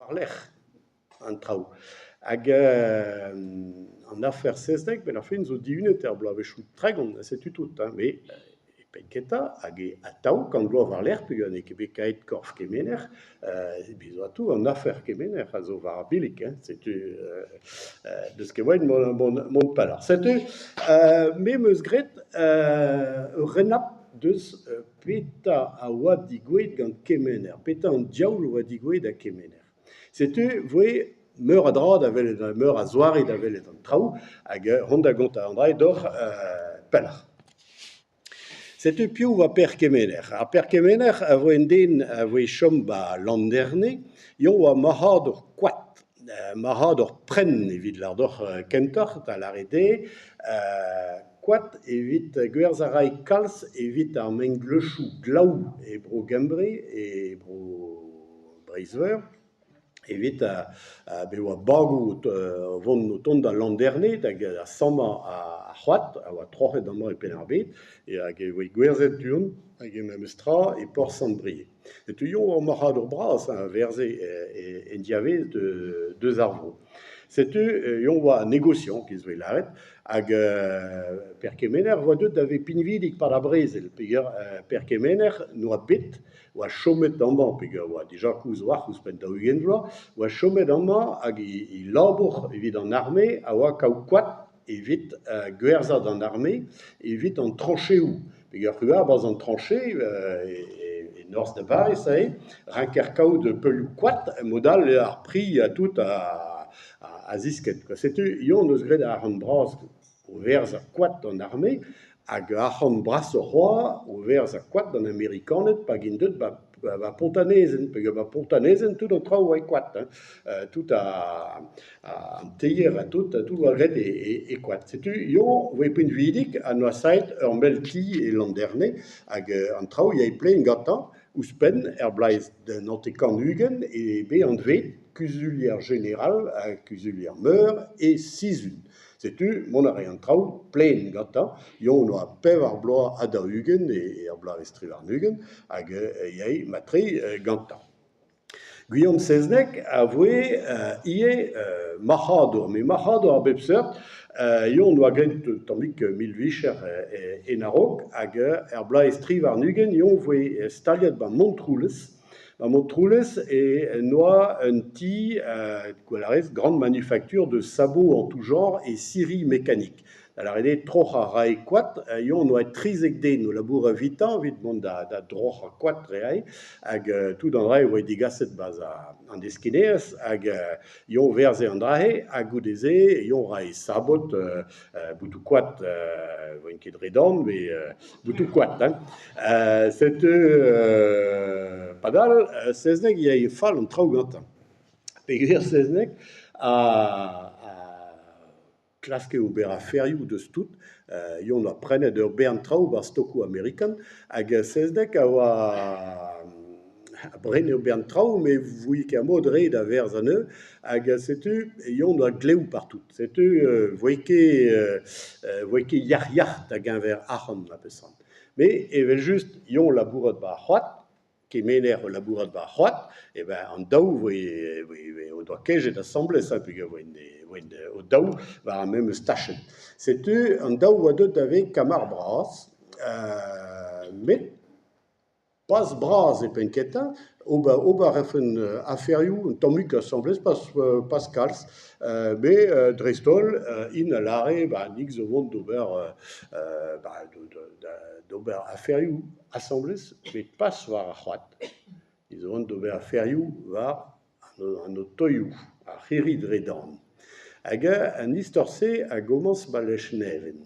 War-lerc'h an traoù. Hag an afer Sezneg 'benn ar fin zo dihunet er bloavezhioù 30 ha setu tout hein, met e penn-kentañ hag atav kant vloaz war-lerc'h peogwir n'eo ket bet kaeet korf Kemener bez 'zo atav an afer Kemener a zo war ar billig hein, setu n'eus ket moaien mont pelloc'h. Setu me 'm eus graet ur renabl deus petra a oa degouezhet gant Kemener, petra an diaoul a oa degouezhet da Kemener. Setu 'voe meur a dra da welet, meur a zoare da welet an traoù hag hon da gontañ an dra deoc'h pelloc'h. Setu piv 'oa Per Kemener. Ar Per Kemener a voe un den a voe chom 'ba Landerne, eñ 'oa marc'hadour koad, marc'hadour prenn evit lâr deoc'h kentoc'h, da lâret eo koad evit gwerzhañ a rae kalz evit ar mengleuzioù glaou e Bro-Gembre, e Bro Breizh-Veur evit bet 'oa bagoù o vont o tont da Landerne da sammañ ar c'hoad a oa troc'het amañ e Penn-ar-Bed hag e voe gwerzhet du-hont hag e memes tra e porzh Sant-Brieg. Setu eo ur marc'hadour bras a werzhe en diavaez deus ar vro. Setu eo 'oa negosiañ giz 'voe lâret hag Per Kemener 'oa deuet da vezañ pinvidik 'pad ar brezel peogwir Per Kemener 'noa bet 'oa chomet amañ peogwir 'oa dija koulz 'oac'h ouzhpenn 40 vloaz, 'oa chomet amañ hag e labour evit an arme a oa kaout koad evit gwerzhañ d'an arme evit an trañcheoù. Peogwir c'hwi 'barzh an trañche e norzh da Bariz aze, ranker kaout peulioù koad mod-all eo ar pri ha tout a ziskenn. Setu eñ 'neus graet arc'hant bras o werzhañ koad d'an arme hag arc'hant brasoc'h c'hoazh o werzhañ koad d'an Amerikaned pa int deuet 'ba 'ba Pontanezen peogwir 'ba Pontanezen tout an traoù 'oa e koad hein, tout an teier ha tout, tout 'oa graet e koad. Setu eñ 'voe pinvidik ha 'noa savet ur mell ti e Landerne hag an traoù 'yae plaen gantañ. Ouzhpenn er bloaz 1920 eo bet anvet kuzulier jeneral ha kuzulier meur e Sizun. Setu mont a rae an traoù plaen gantañ. Eñ 'oa pevar bloaz ha 40 er bloavezh 23 hag e yae mat-tre gantañ. Guillaume Seznec a voe ivez marc'hadour, met marc'hadour a bep seurt. Eñ 'noa graet un tammig mil-vicher en a-raok hag er bloavezh 23 eñ 'voe staliet 'ba Montroulez. 'Ba Montroulez e 'noa un ti, gwell a rez, grande manufacture de sabots en tout genre et scierie mécanique. Da lâret eo troc'hañ a rae koad, eñ 'noa 13 den o labourat evitañ evit mont da droc'hañ koad dre aze hag tout an dra e voe degaset 'barzh an deskinerezh hag eñ 'werzhe an dra-se ha goude-se eñ 'rae sabot botoù-koad 'voent ket re dan met botoù-koad hein. Setu padal Sezneg 'yae fall an traoù gantañ peogwir Sezneg a klaske ober aferioù deus tout. Eñ 'oa prenet ur bern traoù 'barzh stokoù amerikan hag Sezneg a oa a brene ur bern traoù met 'voe ket mod re da werzhañ anezho hag setu eñ 'oa glev partout. Setu 'voe ket 'voe ket yac'h-yac'h da geñver arc'hant na peseurt. Met evel-just eñ labourat 'ba ar c'hoad Kemener o labourat 'ba ar c'hoad, eh ben an daou voe o doa kejet asambles hein peogwir voent o-daou war ar memes tachenn. Setu an daou 'oa deuet da vezañ kamarad bras met pas bras e penn-kentañ, ober ober a rafen aferioù un tammig asambles pas kalz met dreist-holl int a lâre ba nik zo vont d'ober ba d'ober aferioù asambles met pas war ar c'hoad. Ez oant d'ober aferioù war an otoioù, ar c'hirri-dre-dan. Hag an istor-se a gomañs 'ba Lesneven.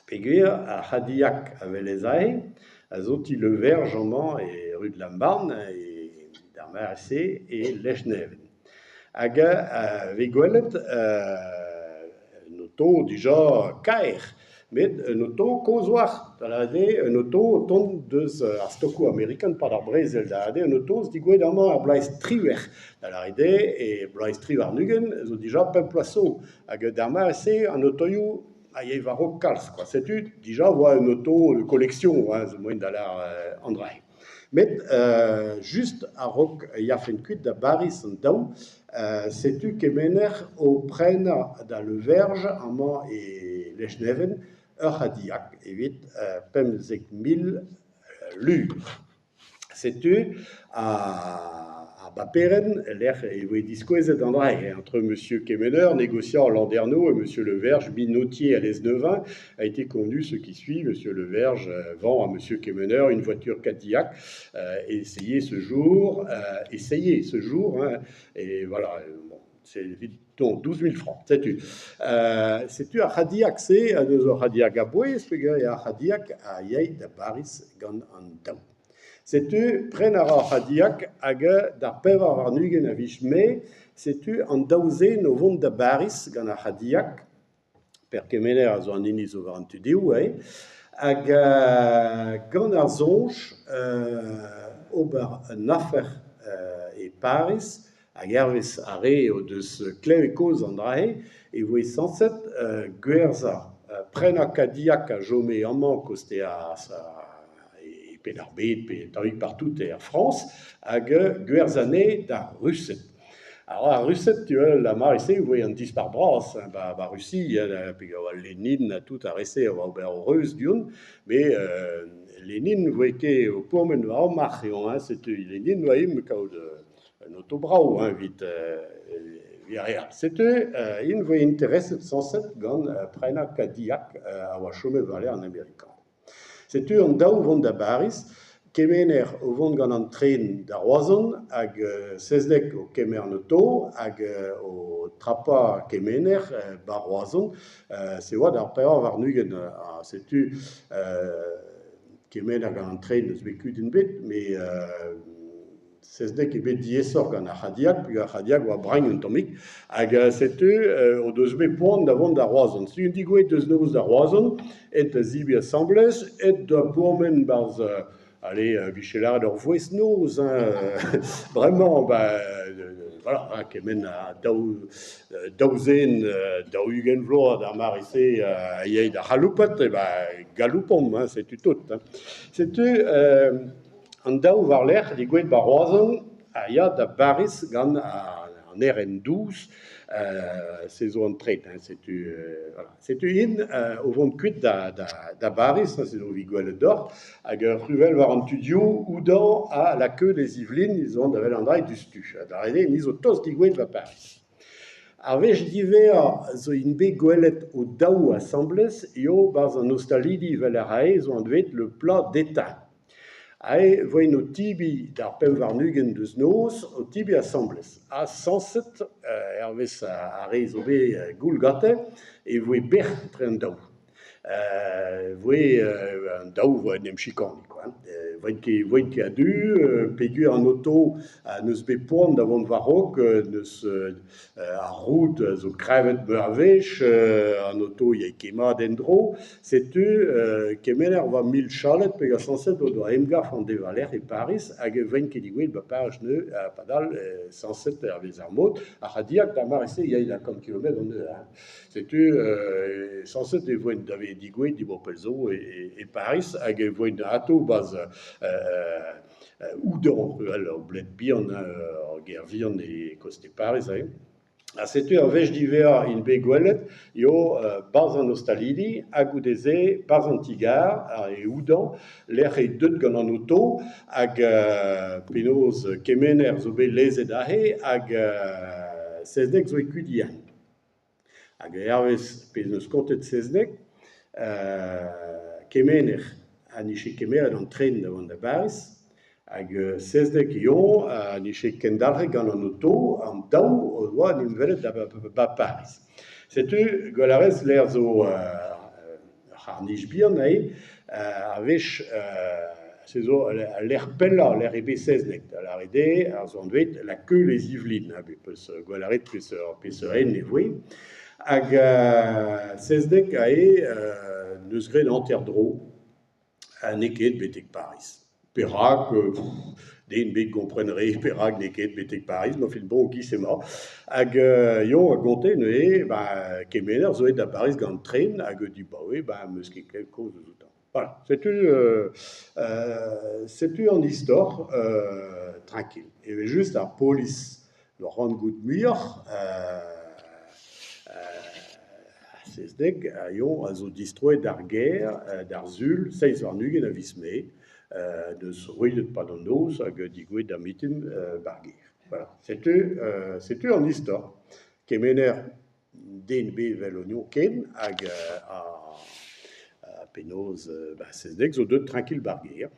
Peogwir ar C'hadillac a welez aze a zo ti Le Verge amañ e rue de la Marne d'ar mare-se e Lesneven. Hag a vez gwelet un oto dija kaer met un oto kozh 'oac'h, da lâret eo un oto o tont deus ar stokoù amerikan 'pad ar brezel, da lâret eo un oto zo degouezhet amañ er bloaz 18, da lâret eo e bloaz 23 zo dija pemp bloaz zo hag d'ar mare-se an otoioù a yae war-raok kalz kwa, setu dija 'oa un oto de collection hein, zo moaien da lâret an dra-se. Met just a-raok 'yafen kuit da Bariz an daou, setu Kemener o prenañ da Le Verge amañ e Lesneven ur C'hadillac evit 15 000 lur. Setu ar baperenn e-lec'h e voe diskouezet an dra-se. Entre monsieur Quéméneur, négociant à Landerneau, et monsieur Le Verge, minotier à Lesneven, a été convenu ce qui suit. Monsieur Le Verge vend à monsieur Quéméneur une voiture Cadillac essayée ce jour, essayée ce jour, hein, et voilà, bon, c'est donc 12 000 francs, setu. Setu ar C'hadillac-se a deus ur C'hadillac a-bouez peogwir eo ar C'hadillac a yay da Bariz gant an daou. Setu pren a ra ar C'hadillac hag d'ar 24 a viz Mae, setu an daou zen o vont da Bariz gant ar C'hadillac. Per Kemener a zo an hini zo war an tu dehoù eo. Hag gant ar soñj ober un afer e Pariz, hag hervez ar re o deus klevet kaoz an dra-se, e voe sañset gwerzhañ, prenañ Cadillac a chome amañ koste ar e Penn-ar-Bed pe un tammig partout er Frañs, hag gwerzhañ anezhe d'ar Rused. Alors ar Rused, tu vois, la mare-se e voe an dispac'h bras hein, ba Rusi, hein, peogwir oa Lenin ha tout ar re-se a oa ober o reuz du-hont, met Lenin ne voe ket o pourmen war ur marc'h eo, hein, setu Lenin oa aet kaout un oto brav hein, evit ar re all. Setu int voe intereset sañset gant prenañ Cadillac a oa chomet war-lerc'h an Amerikan. Setu an daou vont da Bariz, Kemener o vont gant an tren da Roazhon hag Seznec o kemer an oto hag o trapañ Kemener 'ba Roazhon. Se oa d'ar 24 ha setu Kemener gant an tren n'eus bet kudenn ebet met Seznec eo bet diaesoc'h gant ar C'hadillac peogwir ar C'hadillac oa brein un tammig hag setu o deus bet poan da vont da Roazhon. Setu int degouezhet deus noz da Roazhon, aet da zebriñ asambles, aet da bourmen 'barzh allez 'vije lâret ur voest-noz hein bremañ ba voilà hein kement a daou zen 40 vloaz d'ar mare-se a yae da c'haloupat, eh ben galoupomp hein, setu tout hein. Setu An daou war-lerc'h degouezhet 'ba Roazhon a ya da Bariz gant an RN12, se zo an tren hein, setu voilà. Setu int o vont kuit da Bariz, se zo evit gwelet deoc'h, hag ur c'hruvell war an tu-dioù, Houdan ha La Queue des Yvelines, ez oant da wel an dra diouzhtu. Da ret eo, ni zo tost degouezhet 'ba Pariz. Ar wech diwezhañ zo int bet gwelet o-daou asambles eo 'barzh an ostalidi 'vel a rae zo anvet Le Plat d'État. Aze e voent o tebriñ d'ar 25 deus noz, o tebriñ asambles. Ha sañset, hervez ar re zo bet goul gante, e voe bec'h etre an daou. E voe an daou voa en em chikaniñ kwa. Voent ket voent ket a-du peogwir an oto n'eus bet poan da vont war-raok, n'eus ar roud a zo kreñvet meur a wech, an oto 'ya ket mat en-dro. Setu Kemener 'oa mil chalet peogwir sañset o doa emgav an devaler e Pariz hag e voent ket degouezhet 'ba Pariz neuze ha padal sañset hervez ar mod ar C'hadillac d'ar mare-se 'yae da kant kilometr an eur hein. Setu sañset e voent da vezañ degouezhet diwar pell zo e Pariz hag e voent atav 'barzh Houdan, evel ur bled bihan, ur gêr vihan e koste Pariz aze. Ha setu ur wech diwezhañ int bet gwelet eo 'barzh an ostalidi ha goude-se 'barzh an ti-gar e Houdan lec'h eo deuet gant an oto hag penaos Kemener zo bet lezet aze hag Seznec zo e Kudiern. Hag hervez pezh 'neus kontet Seznec, Kemener a nije kemeret an tren da vont da Bariz hag Seznec eo a nije kendalc'het gant an oto, an daou o doa en em welet da ba Pariz. Setu gwell a rez lec'h zo ur c'harr-nij bihan aze, a-wech se zo al lec'h pellañ, lec'h eo bet Seznec, da lâret eo ar zo anvet La Queue les Yvelines, ha bet peus gwell a rit peseurt hent e voe. Hag Seznec aze 'neus graet hanter-dro. Ha n'eo ket betek Pariz. Perak ? Den ebet 'gompren re perak n'eo ket betek Pariz, ma fin bon giz emañ. Hag eo a gonte neuze, ba Kemener zo aet da Bariz gant tren hag dibaoe ba 'm eus ket klevet kaoz eus outañ. Voilà, setu setu an istor trankil. Evel-just ar polis 'doa c'hoant goût muioc'h Sezneg a eo a zo distroet d'ar gêr d'ar Sul 27 a viz Mae 'deus ruilhet 'pad an noz hag degouezhet d'ar mintin 'ba 'r gêr. Voilà, setu an istor. Kemener den ebet 'wel anezhañ ken hag penaos Sezneg zo deuet trankil 'ba 'r gêr.